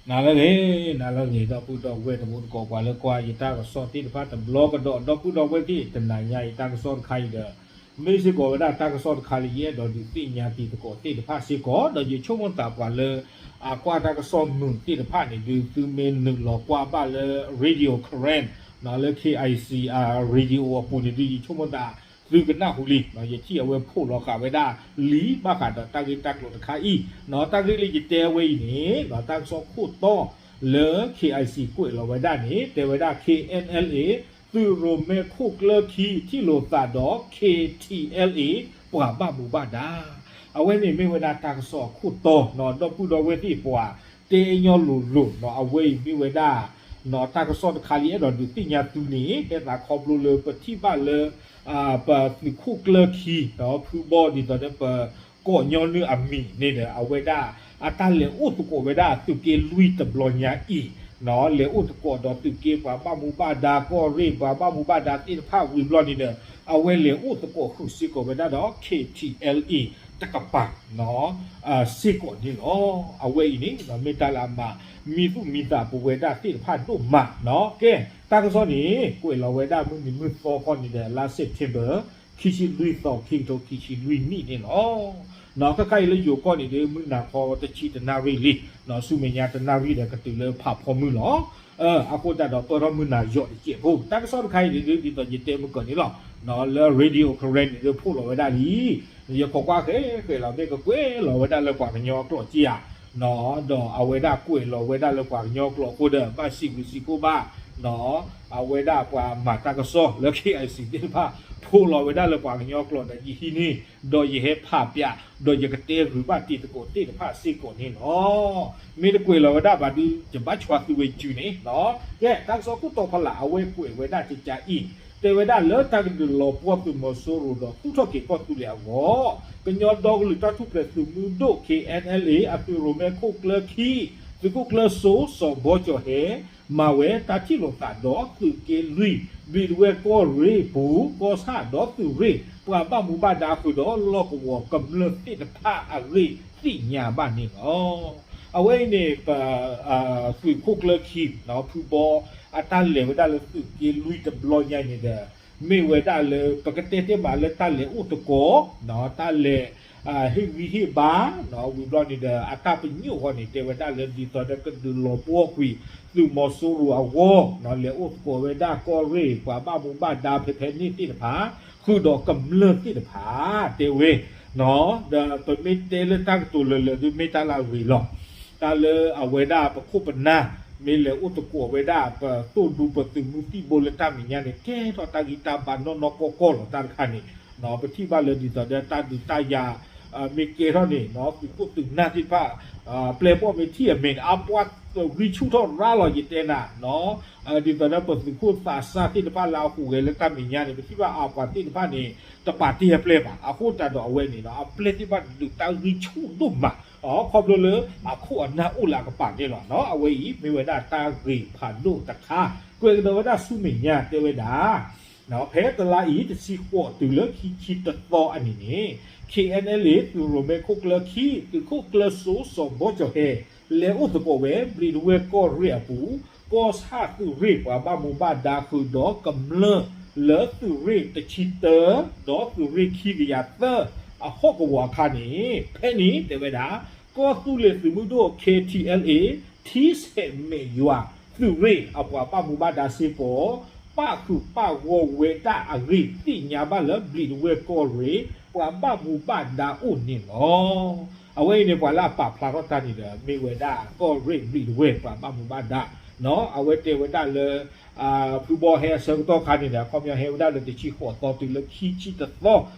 နၤလၢအဂ့ၤ, နၤလၢအဂ့ၤ ဒီပုၢ်ဒီဝဲၢ်တံၤသကိး ပှၤလၢကွၢ်ယတၢ်ကစီၣ်သ့ၣ်တဖၣ်တဘျီကဒီး ဒီပုၢ်ဒီဝဲၢ်သ့ၣ် တနၤညါအံၤတၢ်ကစီၣ်တခါအံၤဒီး မ့ၢ်စ့ၢ်ကီးဝဲဒၣ်တၢ်ကစီၣ်တခါလၢယအဲၣ်ဒိးဒုးသ့ၣ်ညါတံၤသကိးသ့ၣ်တဖၣ်စ့ၢ်ကီး ဒီးယဆိကမိၣ်သးပှၤလၢ အကွၢ်တၢ်ကစီၣ်မုာ်သ့ၣ်တဖၣ်န့ၣ်ဒုး သုမ့ၢ်နုာ်လီၤကွၢ်ဘၣ်လၢ Radio Karen လၢ K I C radio အပူၤန့ၣ်ဒုး ယဆိကမိၣ်သး သုကနၢ်ဟူလံ, ယထံၣ်အဝဲဖီၣ်လီၤဃာ်ဝဲဒၣ်လံ ဘၣ်ဃးဒီးတၢ်ဂ့ၢ်တၢ်ကျိၤတခါအံၤ, တၢ်ဂ့ၢ်လၢယတဲဝဲအံၤန့ၣ် တၢ်ကစီၣ်ခိၣ်တီလၢ K I C ကွဲးလီၤဝဲဒၣ်န့ၣ် တဲဝဲဒၣ် K N L A သုးရိၣ်မဲခိၣ်ကျၢၢ်ခံ ထံၣ်လိာ်သးဒီး K T L A ပှၤဘၣ်မူဘၣ်ဒါ, အဝဲန့ၣ်မ့ၢ်ဝဲဒၣ်တၢ်ကစီၣ်အခိၣ်တီ, ဒီပုၢ်ဒီဝဲၢ်သ့ၣ်ပှၤ တဲညီလိၤလိၤ အဝဲအံၤမ့ၢ်ဝဲဒၣ် တၢ်ကစီၣ်တခါလၢယအဲၣ်ဒိးဒုးသ့ၣ်ညါသုန့ၣ် ဟဲသးခီဖျိလၢပထံၣ်ဘၣ်လၢ ပသုးခိၣ်ကျၢၢ်ခံ ဒီးဖုဘီဒ်သိးဒီးပ ကိးညီနုၢ်အမံၤန့ၣ်ဒီး အဝဲဒၣ် အတၢ်လဲၤအိၣ်သကိးဝဲဒၣ်သုးက့လွံၢ်တဘျီညါအံၤ လဲၤအိၣ်သကိးဒီးသုးက့ပှၤဘၣ်မူဘၣ်ဒါ ကီၢ်ရ့ၣ်ပှၤဘၣ်မူဘၣ်ဒါသ့ၣ်တဖၣ်ဝံၤဘျီန့ၣ်ဒီး အဝဲလဲၤအိၣ်သကိးဃုာ်စ့ၢ်ကီးဝဲဒၣ်ဒီး K T L A တကပၤ စ့ၢ်ကီးန့ၣ်လီၤ. အဝဲအံၤန့ၣ် မ့ၢ်တၢ်လၢအမၤ မံသူၣ်မံသးပဝဲဒၣ်သ့ၣ်တဖၣ်ဒိၣ်မးနီၤ. ကဲ တၢ်ကစီၣ်န့ၣ် ကွဲးလီၤဝဲဒၣ်မုၢ်နံၤမုၢ်သီခီန့ၣ်ဒီး လါ September ခံဆံလွံၢ်သီ ခံကထိခံဆံလွံၢ်နံၣ်န့ၣ်လီၤ. နီၤ ခဲခါအံၤလၢယိၤကီၢ်န့ၣ်ဒီး မုၢ်နၤခီတဆံတနၣ်ရံၣ်လံ, ဆူမဲာ်ညါတနၣ်ရံၣ်ဒီးကတုၤလၢဖးဖီမုၢ်လီၤ. အဃိသတးဒီးပၢၢ်ထီၣ်မုၢ်နၤယိာ်တစဲးဖိ တၢ်ကစီၣ်တခါအံၤန့ၣ်ဒ်သိးယတဲမုၢ်ကီၢ်န့ၣ်လီၤ. လၢ Radio Karen န့ၣ်ဒီးဖီၣ်လီၤဝဲဒၣ်လံ ယခိးကွၢ်ဃဲဃဲလီၤ မ့ၢ်ကကွဲးလီၤဝဲဒၣ်လၢပှၤကညီကျိာ်က့ဧါ, ဒီးအဝဲဒၣ်ကွဲးလီၤဝဲဒၣ်လၢပှၤကညီကျိာ်အဃိဒီး ဘၣ်စံးဘျုးစံးဖှိၣ်ဘၣ် အဝဲဒၣ်ပှၤမၤတၢ်ကစီၣ်လၢ K I C သ့ၣ်တဖၣ် ဖီၣ်လီၤဝဲဒၣ်လၢပှၤကညီကျိာ်ဒီးယဟံးန့ၢ် ဒီးယဟဲဖးပၠး ဒီးယကတဲဂ့ၤဘၣ်တံၤသကိးသ့ၣ်တဖၣ်စ့ၢ်ကီးန့ၣ်လီၤ. မ့ၢ်တကွဲးလီၤဝဲဒၣ်ဘၣ်ဒီး ယဘၣ်ဆှၢသုဝဲစုန့ၣ်လီၤ. ကဲ တၢ်ကစီၣ်ခိၣ်တီဖီလာ် အဝဲကွဲးဝဲဒၣ်ကကါအံၤ တဲဝဲဒၣ်လၢတၢ်ကဒုးလီၤပှီၢ်သုးမီၤစိရိၤဒီးသူၣ်ထီၣ်က့ၤကီၢ်သူလ့ၤအဂီၢ် ကညီဒီကလုာ်တၢ်ထူၣ်ဖျဲးသုးမုၢ်ဒိၣ် K N L A အသုးရိၣ်မဲခိၣ်ကျၢၢ်ခံ သုးခိၣ်ကျၢၢ်စိ စီၤဘီကၠီၤဟဲ မၤဝဲတၢ်ထံၣ်လိာ်သးဒီးသုးက့လွံၢ် ဘျံးဒဝဲၢ်ကီၢ်ရ့ၣ်ပူၤ ကီၢ်ဆၣ်ဒီးသုးရ့ၣ် ပှၤဘၣ်မူဘၣ်ဒါဃုာ်ဒီးလီၢ်ကဝီၤကမျၢၢ်သ့ၣ်တဖၣ်အဂ့ၢ်သ့ၣ်ညါဘၣ်န့ၣ်လီၤ. အဝဲအံၤန့ၣ် ပ သုးခိၣ်ကျၢၢ်ခံ ဖုဘီ အတၢ်လဲၤဝဲဒၣ်လၢသုးက့လွံၢ်တဘျီညါအံၤန့ၣ်ဒီး မ့ၢ်ဝဲဒၣ်လၢပကတဲတ့ၢ်မးလၢတၢ်လဲၤအိၣ်သကိး တၢ်လဲၤ ဟ့ၣ်ဂံၢ်ဟ့ၣ်ဘါ ဝံၤဘျီန့ၣ်ဒီး အတၢ်ပညိၣ်အဂီၢ်န့ၣ် တဲဝဲဒၣ်လၢဒ်သိးဒီးကဒုးလီၤပှီၢ်ကွံာ် သုးမီၤစိရိၤအဂီၢ် လဲၤအိၣ်သကိးဝဲဒၣ်ကီၢ်ရ့ၣ် ပှၤဘၣ်မူဘၣ်ဒါဖဲဖဲန့ၣ်သ့ၣ်တဖၣ် ဃုာ်ဒီးကမျၢၢ်သ့ၣ်တဖၣ် တဲဝဲ ဒီးပမ့ၢ်တဲလၢတၢ်ကတိၤလၢာ်လၢာ်ဒုးမ့ၢ်တၢ်လၢအဂ့ၤလီၤ. တၢ်လၢအဝဲဒၣ်ပခိၣ်ပနၢ် မ့ၢ်လဲၤအိၣ်သကိးဝဲဒၣ် ပသိၣ်ဒူပသုးမုၢ်သံၣ်ဘိလၢတၢ်မဲာ်ညါန့ၣ် ကဲထီၣ်တၢ်ဂံၢ်တၢ်ဘါနီၢ်နီၢ်ကီၢ်ကီၢ်လီၤတၢ်တခါန့ၣ် ပထံၣ်ဘၣ်လၢဒ်သိးဒီးတၢ်ဒုးတၢ်ယၤ မ့ၢ်ကဲထီၣ်န့ၣ် သုးခိၣ်သုးနၢ်သ့ၣ်တဖၣ် ပျဲၢ်ဘီၣ်မ့ၢ်ထံၣ်အမဲာ်န့ၣ် အပှၤဂံၢ်ဆူၣ်ထီၣ်ရါလီၤ ယတဲနၤ ဒ်သိးဒီးပသုးခိၣ်သးစၢ်သ့ၣ်တဖၣ်လၢအဟူးဂဲၤလၢတၢ်မဲာ်ညါန့ၣ် ပထံၣ်ဘၣ်အပှၤသ့ၣ်တဖၣ်န့ၣ် တပာ်တ့ၢ်အပျဲၢ်ဘၣ်. အဃိသတးဒီးအဝဲန့ၣ် အပျဲၢ်သ့ၣ်တဖၣ်ဒုးတၢ်ဂံၢ်ဆူၣ်ဒိၣ်မး ခီဖျိလၢအခိၣ်အနၢ်အိၣ်လၢအကပၤန့ၣ်လီၤ. အဝဲအံၤမ့ၢ်ဝဲဒၣ်တၢ်ဂ့ၢ်ဖးဒိၣ်တခါ ကွဲးကဒီးဝဲဒၣ်ဆူမဲာ်ညါတဲဝဲဒၣ် ဖဲတလါအံၤ တဆံဃိးတုၤလၢခံဆံတသီအနံၤန့ၣ် K N L A သုးရိၣ်မဲခိၣ်ကျၢၢ်ခံ သုးခိၣ်ကျၢၢ်စိ စီၤဘီကၠီၤဟဲ လဲၤအိၣ်သကိးဝဲ ဘျံးဒဝဲၢ်ကီၢ်ရ့ၣ်အပူၤ ကီၢ်ဆၣ်သုးရ့ၣ်ပှၤဘၣ်မူဘၣ်ဒါဃုာ်ဒီးကမျၢၢ်လၢသုးရ့ၣ်တဆံတၢ ဒီးသုးရ့ၣ်ခံကယၤသၢ အဟီၣ်ကဝီၤအခါန့ၣ် ဖဲန့ၣ်တဲဝဲဒၣ် ကီၢ်သူလ့ၤသုးမုၢ်ဒိၣ် K T L A ထံဆဲးမဲာ်ယွၤ သုးရ့ၣ်အပှၤဘၣ်မူဘၣ်ဒါစ့ၢ်ကီး ပၣ်ဃုာ်ပၣ်ဂီၢ်ဝဲဒၣ်အဂ့ၢ်သ့ၣ်ညါဘၣ်လၢ ဘျံးဒဝဲၢ်ကီၢ်ရ့ၣ် ပှၤဘၣ်မူဘၣ်ဒါအိၣ်န့ၣ်လီၤ. အဝဲအံၤန့ၣ် ပှၤလၢအပာ်ဖျါထီၣ်တၢ်န့ၣ်ဒီး မ့ၢ်ဝဲဒၣ်ကီၢ်ရ့ၣ်ဘျံးဒဝဲၢ်ပှၤဘၣ်မူဘၣ်ဒါ အဝဲတဲဝဲဒၣ်လၢ ဖုဘီဟဲအဆၢကတီၢ်ခါန့ၣ်ဒီး အခီပညီဟဲဝဲဒၣ်လၢတဆံဃိးသီတုၤလၢခံဆံတသီ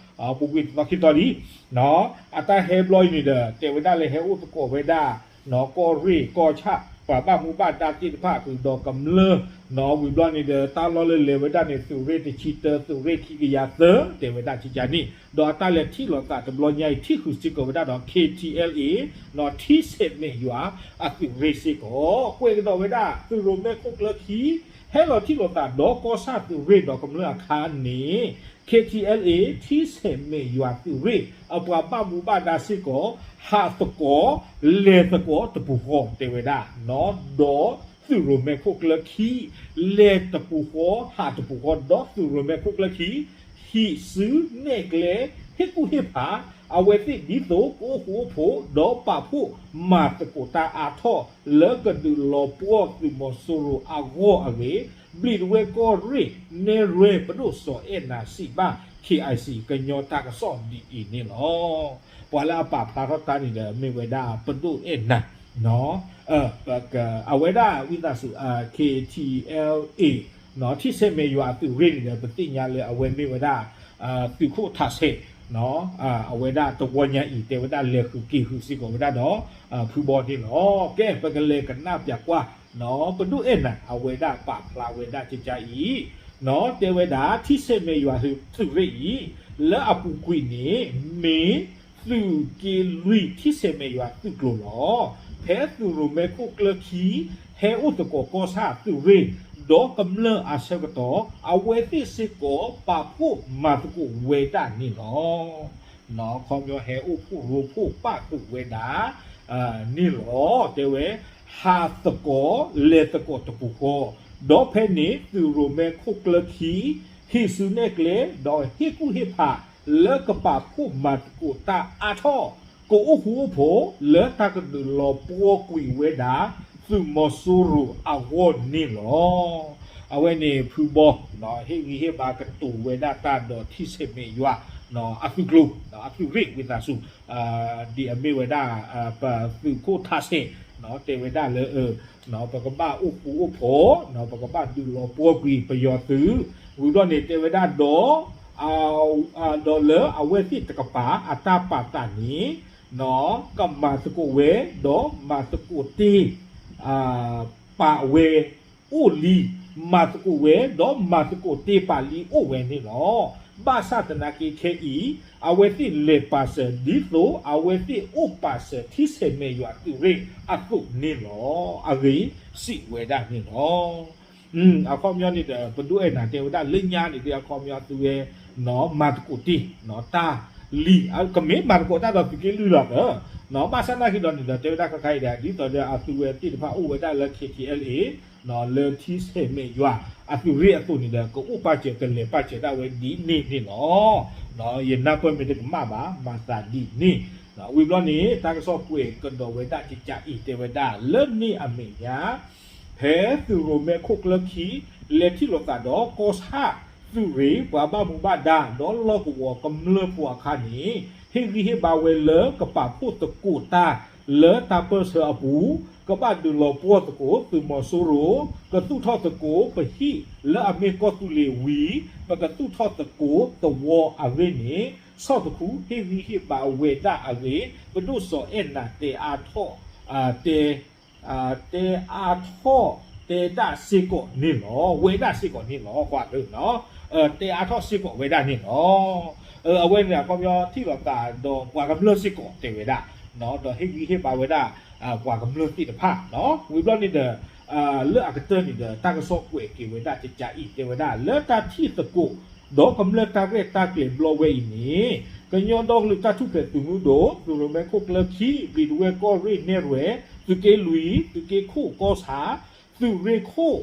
ပူၤကွံာ်တသီခံသီလံ အတၢ်ဟဲဘျီအံၤန့ၣ်ဒီး တဲဝဲဒၣ်လၢဟဲအိၣ်သကိးဝဲဒၣ် ကီၢ်ရ့ၣ်ကီၢ်ဆၣ် ပှၤဘၣ်မူဘၣ်ဒါသ့ၣ်တဖၣ်ဃုာ်ဒီးကမျၢၢ် ဝံၤဘျီန့ၣ်ဒီး တၢ်လီၢ်လၢလဲၤဝဲဒၣ်န့ၣ် သုးရ့ၣ်တဆံတၢ သုးရ့ၣ်ခံကယၤသၢ တဲဝဲဒၣ်ကကန့ၣ် ဒီးအတၢ်လဲၤထံၣ်လိာ်သးတဘျီညါအံၤ ထံၣ်ဃုာ်စ့ၢ်ကီးဝဲဒၣ်ဒီး K T L A ထံဆဲးမဲာ်ယွၤအသုးရ့ၣ်စ့ၢ်ကီး ကွဲးကဒီးဝဲဒၣ် သုးရိၣ်မဲခိၣ်ကျၢၢ်ခံ ဟဲလီၤထံၣ်လိာ်သးဒီးကီၢ်ဆၣ်သုးရ့ၣ်ဒီးကမျၢၢ်အခါန့ၣ် K T L A ထံဆဲးမဲာ်ယွၤသုးရ့ၣ် အပှၤဘၣ်မူဘၣ်ဒါစ့ၢ်ကီး ဟးသကိး လဲၤသကိးတပူၤဃီတဲဝဲဒၣ်, ဒီးသုးရိၣ်မဲခိၣ်ကျၢၢ်ခံ လဲၤတပူၤဃီ ဟးတပူၤဃီ ဒီးသုးရိၣ်မဲခိၣ်ကျၢၢ်ခံ ဟံးစုနဲၣ်ကျဲ ဟ့ၣ်ကူၣ်ဟ့ၣ်ဖး အဝဲသ့ၣ်ဒ်သိးကအိၣ်ဃူအိၣ်ဖိး ဒီးပာ်ဖှိၣ်မၤသကိးတၢ်အါထီၣ် လၢကဒုးလီၤပှီၢ်သုးမီၤစိရိၤအဂီၢ်အဂ့ၢ် ဘျံးဒဝဲၢ်ကီၢ်ရ့ၣ် နဲၣ်ရွဲၣ် ပဒိၣ်စီၤအဲၣ်နၤစံးဘၣ် K I C ကညီတၢ်ကစီၣ်ဒ်အံၤန့ၣ်လီၤ. ပှၤလၢအပာ်ဖျါထီၣ်တၢ်န့ၣ်ဒီး မ့ၢ်ဝဲဒၣ်ပဒိၣ်အဲၣ်နၤ အဝဲဒၣ်ဝံသးစူၤ K T L A ထံဆဲးမဲာ်ယွၤအသုးရ့ၣ်န့ၣ်ဒီး ပသ့ၣ်ညါလၢအဝဲမ့ၢ်ဝဲဒၣ် သုးခိၣ်ထးဆဲး အဝဲဒၣ်တဝီညါအံၤ တဲဝဲဒၣ်လဲၤဃုာ်က့ၤဃုာ်စ့ၢ်ကီးဝဲဒၣ်ဒီး ဖုဘီန့ၣ်လီၤ. ကဲ ပကလဲၤကနၣ်ပၠးကွၢ် ပဒိၣ်အဲၣ်နၤ အဝဲဒၣ်ပာ်ဖျါဝဲဒၣ်ကကါအံၤ တဲဝဲဒၣ် ထံဆဲးမဲာ်ယွၤသုးရ့ၣ်အံၤ လၢအပူၤကွံာ်န့ၣ် မ့ၢ်သုးက့လွံၢ်ထံဆဲးမဲာ်ယွၤသုးကျိၤလီၤ. ဖဲသုးရိၣ်မဲခိၣ်ကျၢၢ်ခံ ဟဲအိၣ်သကိးကီၢ်ဆၣ်သုးရ့ၣ် ဒီးကမျၢၢ်အဆၢကတီၢ် အဝဲသ့ၣ်စ့ၢ်ကီးပာ်ဖှိၣ်မၤသကိးဝဲဒၣ်န့ၣ်လီၤ. ခီပညီဟဲအိၣ်ဖှိၣ်ရိဖှိၣ်ပာ်ဃုာ်ဝဲဒၣ် န့ၣ်လီၤ. တဲဝဲ ဟးသကိး လဲၤသကိးတပူၤဃီ, ဒီးဖဲန့ၣ်သုးရိၣ်မဲခိၣ်ကျၢၢ်ခံ ဟံးစုနဲၣ်ကျဲ ဒီးဟ့ၣ်ကူၣ်ဟ့ၣ်ဖး လၢကပာ်ဖှိၣ်မၤသကိးတၢ်အါထီၣ် ကအိၣ်ဃူအိၣ်ဖိး လၢတၢ်ကဒုးလီၤပှီၢ်ကွံာ်ဝဲဒၣ် သုးမီၤစိရိၤအဂီၢ်န့ၣ်လီၤ. အဝဲန့ၣ်ဖုဘီ ဟ့ၣ်ဂံၢ်ဟ့ၣ်ဘါကတိၤဝဲဒၣ်တၢ်ဒီးထံဆဲးမဲာ်ယွၤ အသုးကျိၤ အသုးရ့ၣ်ဝံသးစူၤ ဒ်အမ့ၢ်ဝဲဒၣ် ပသုးခိၣ်ထးဆဲး တဲဝဲဒၣ်လၢ ပကဘၣ်အိၣ်ဃူအိၣ်ဖိး ပကဘၣ်ဒုးလီၤပှီၢ်ကွံာ်ပယီၤသုး ဝံၤဘျီန့ၣ်တဲဝဲဒၣ်ဒီး ဒီးလၢအဝဲသ့ၣ်တကပၤအတၢ်ပာ်သးန့ၣ် ကမၤသကိးဝဲ ဒီးမၤသကိးတ့ၢ် ပာ်ဝဲအိၣ်လံ, မၤသကိးဝဲ ဒီးမၤသကိးတ့ၢ်ပာ်လံအိၣ်ဝဲန့ၣ်လီၤ. ဘၣ်ဆၣ်သနာ်က့ခဲအံၤ အဝဲသ့ၣ်လဲၤပာ်စၢၤ ဒ်သိးအဝဲသ့ၣ်အိၣ်ပာ်စၢၤထံဆဲးမဲာ်ယွၤသုးရ့ၣ်အသိးန့ၣ်လီၤ. အဂ့ၢ်စံးဝဲဒၣ်န့ၣ်လီၤ. အခီပညီန့ၣ်ဒီး ပဒိၣ်အဲၣ်နၤတဲဝဲဒၣ်လၢညါန့ၣ်ဒီး အခီပညီသုဝဲ မၤသကိးတ့ၢ် တၢ်လံ, ကမ့ၢ်မၤသကိးတၢ်ဒီးသုးက့လွံၢ်လီၤ. ဘၣ်ဆၣ်သနာ်က့ဒီးန့ၣ်ဒီး တဲဝဲဒၣ်ခဲခါအံၤဒီး ဒ်သိးဒီးအသုဝဲသ့ၣ်တဖၣ်အိၣ်ဝဲဒၣ်လၢ K T L A လၢထံဆဲးမဲာ်ယွၤအသုးရ့ၣ်အသိးန့ၣ်ဒီး ကအိၣ်ပာ်စၢၤကလဲၤပာ်စၢၤဒၣ်ဝဲဒ်န့ၣ်န့ၣ်လီၤ. ယနၢ်ပၢၢ်မ့ၢ်တကမၣ်ဘၣ် မၤသးဒ်န့ၣ်. ဝံၤဘျီန့ၣ် တၢ်ကစီၣ်ကွဲးကဒီးဝဲဒၣ်ကကါအံၤ တဲဝဲဒၣ်လၢန့ၣ်အမဲာ်ညါ ဖဲသုးရိၣ်မဲခိၣ်ကျၢၢ်ခံ လဲၤထံၣ်လိာ်သးဒီးကီၢ်ဆၣ်သုးရ့ၣ် ပှၤဘၣ်မူဘၣ်ဒါ ဒီးလီၢ်ကဝီၤကမျၢၢ်ဖိအခါန့ၣ် ဟ့ၣ်ဂံၢ်ဟ့ၣ်ဘါဝဲလၢကပာ်ဖှိၣ်သကိးတၢ်လၢတၢ်ပၢၢ်ဆၢအပူၤ, ကဘၣ်ဒုးလီၤပှီၢ်သကိးသုးမီၤစိရိၤ, ကသူၣ်ထီၣ်သကိးပဟံၣ်လၢအမ့ၢ်ကီၢ်သူလ့ၤဝံၤ ပကသူၣ်ထီၣ်သကိးသဝီအဂ့ၢ်န့ၣ် ဆီၣ်သခူဟ့ၣ်ဂံၢ်ဟ့ၣ်ဘါဝဲဒၣ်အဂ့ၢ် ပဒိၣ်စီၤအဲၣ်နၤတဲအါထီၣ် တဲ တဲအါထီၣ်တဲဒၣ်စ့ၢ်ကီးန့ၣ်လီၤ. ဝဲဒၣ်စ့ၢ်ကီးန့ၣ်လီၤ. ကွၢ်လၢ တဲအါထီၣ်စ့ၢ်ကီးဝဲဒၣ်န့ၣ်လီၤ. အဝဲန့ၣ်အခီပညီထံၣ်လိာ်သးဒီးပှၤကမျၢၢ်စ့ၢ်ကီးတဲဝဲဒၣ် ဒီးဟ့ၣ်ဂံၢ်ဟ့ၣ်ဘါဝဲဒၣ် ပှၤကမျၢၢ်သ့ၣ်တဖၣ် ဝံၤဘျီန့ၣ်ဒီး လၢအကတၢၢ်န့ၣ်ဒီး တၢ်ကစီၣ်ကွဲးက့ၤဝဲဒၣ်ကကါအံၤ တဲဝဲဒၣ်လၢတၢ်ထံၣ်သကိး ဒီးကမျၢၢ်တၢ်ရဲၣ်တၢ်ကျဲၤဘျီဝဲအံၤန့ၣ် ကညီဒီကလုာ်တၢ်ထူၣ်ဖျဲးသုးမုၢ်ဒိၣ် သုးရိၣ်မဲခိၣ်ကျၢၢ်ခံ ဘျံးဒဝဲၢ်ကီၢ်ရ့ၣ်နဲၣ်ရွဲၣ် သုးက့လွံၢ် သုးက့ခိၣ်ကီၢ်ဆၣ် သုးရ့ၣ်ခိၣ်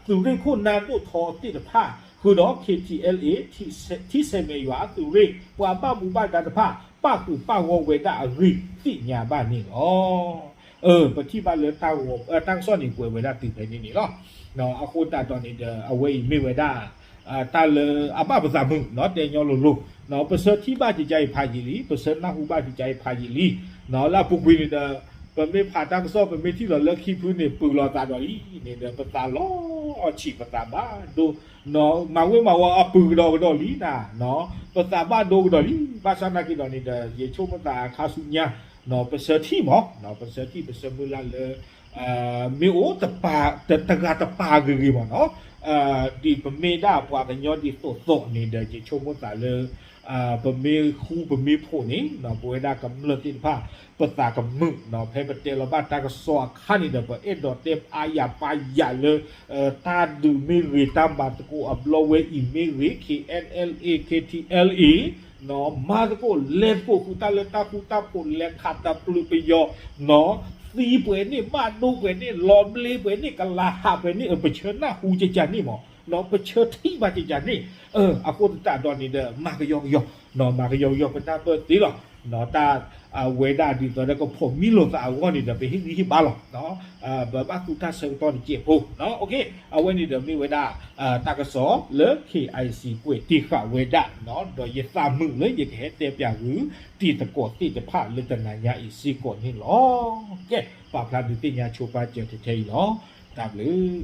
သုးရ့ၣ်ခိၣ်နါဒိၣ်ထီသ့ၣ်တဖၣ် ဃုာ်ဒီး K T L A ထံဆဲးမဲာ်ယွၤအသုးရ့ၣ် ပှၤဘၣ်မူဘၣ်ဒါတဖၣ် ပာ်ဃုာ်ပာ်ဂီၢ်ဝဲဒၣ်အဂ့ၢ်သ့ၣ်ညါဘၣ်န့ၣ်လီၤ. ပထံၣ်ဘၣ်လၢတၢ်ဂီၤ တၢ်ကစီၣ်န့ၣ်ကွဲးဝဲဒၣ်တုၤဖဲန့ၣ်န့ၣ်လီၤ. အဃိသတးဒီးန့ၣ်ဒီး အဝဲအံၤမ့ၢ်ဝဲဒၣ် တၢ်လၢအဘၣ်ပသးမုာ် တဲညီလိၤလိၤ ပဆၢထံၣ်ဘၣ်ကကါအံၤဖးယံာ်လံ ပဆၢနၢ်ဟူဘၣ်ကကါအံၤဖးယံာ်လံ လၢအပူၤကွံာ်န့ၣ်ဒီး ပမ့ၢ်ဖးတၢ်ကစီၣ် ပမ့ၢ်ထံၣ်လီၤလၢခံဖုန့ၣ် ပုၢ်လီၤသးဒီးလံန့ၣ်ဒီး ပသးလီၤဆံး ပသးဘၣ်ဒိ မၤဝ့ၤမၤဝီၤအပုၢ်ကဒီးကဒီးလံနၤ ပသးဘၣ်ဒိကဒီးလံ ဘၣ်ဆၣ်သနာ်က့ဒီးန့ၣ်ဒီး ယဆိကမိၣ်သးခါဆူညါ ပဆၢထံၣ်မး ပဆၢထံၣ် ပဆၢမုၢ်လၢ်လၢ မ့ၢ်အိၣ်တပၤ တဂၤတပၤဂ့ၤဂ့ၤမးနီၤ ဒ်ပမ့ၢ်ဒၣ်ပှၤကညီဒ်သိးသိးန့ၣ်ဒီး ယဆိကမိၣ်သးလၢ ပမ့ၢ်ဃူပမ့ၢ်ဖိးန့ၣ် ပဝဲဒၣ်ကမျၢၢ်သ့ၣ်တဖၣ် ပသးကမုာ် ဖဲပတဲလီၤဘၣ်တၢ်ကစီၣ်အခါန့ၣ်ဒီး ပအဲၣ်ဒိးတဲပာ်ယၤပာ်ယၤလၢ တၢ်ဒုးမ့ၢ်ဂ့ၤ တၢ်မၤသကိးအဘျီဝဲအံၤမ့ၢ်ဂ့ၤ K N L A K T L A မၤသကိးလဲၤသကိးဃုာ်တၢ်လၢတၢ်ဃူတၢ်ဖိး လဲၤခးတၢ်ပျုးပယီၤ သံပှဲၤန့ၣ် ဘၣ်ဒိပှဲၤန့ၣ် လီၤဘျ့ပှဲၤန့ၣ် ကလၤဟးပှဲၤန့ၣ် ပဆၢနၢ်ဟူကကန့ၣ်မး ပဆၢထံၣ်ဘၣ်ကကန့ၣ် အဃိသတးဒီးန့ၣ်ဒီး မၤကယီကယီ မၤကယီကယီပနၢ်ပၢၢ်သ့လီၤ. တၢ်အဝဲဒၣ်ဒ်သိးဒီးကဖိးမံလိာ်သးအဂီၢ်န့ၣ်ဒီး ပဟ့ၣ်ဂံၢ်ဟ့ၣ်ဘါလီၤ. ပဘၣ်သူတၢ်ဆၢကတီၢ်တစဲးဖိ အဝဲန့ၣ်ဒီးမ့ၢ်ဝဲဒၣ် တၢ်ကစီၣ်လၢ K I C ကွဲးတ့ၢ်ဃာ်ဝဲဒၣ် ဒီးယသးမုာ်လၢယကဟဲတဲပၠးဂုာ် တံၤသကိးသ့ၣ်တဖၣ်လၢတနၤညါအံၤစ့ၢ်ကီးန့ၣ်လီၤ. ကဲ ပာ်ဖျါဒုးသ့ၣ်ညါဆိပာ်စၢၤထဲထဲအံၤလီၤ. တၢ်ဘျုး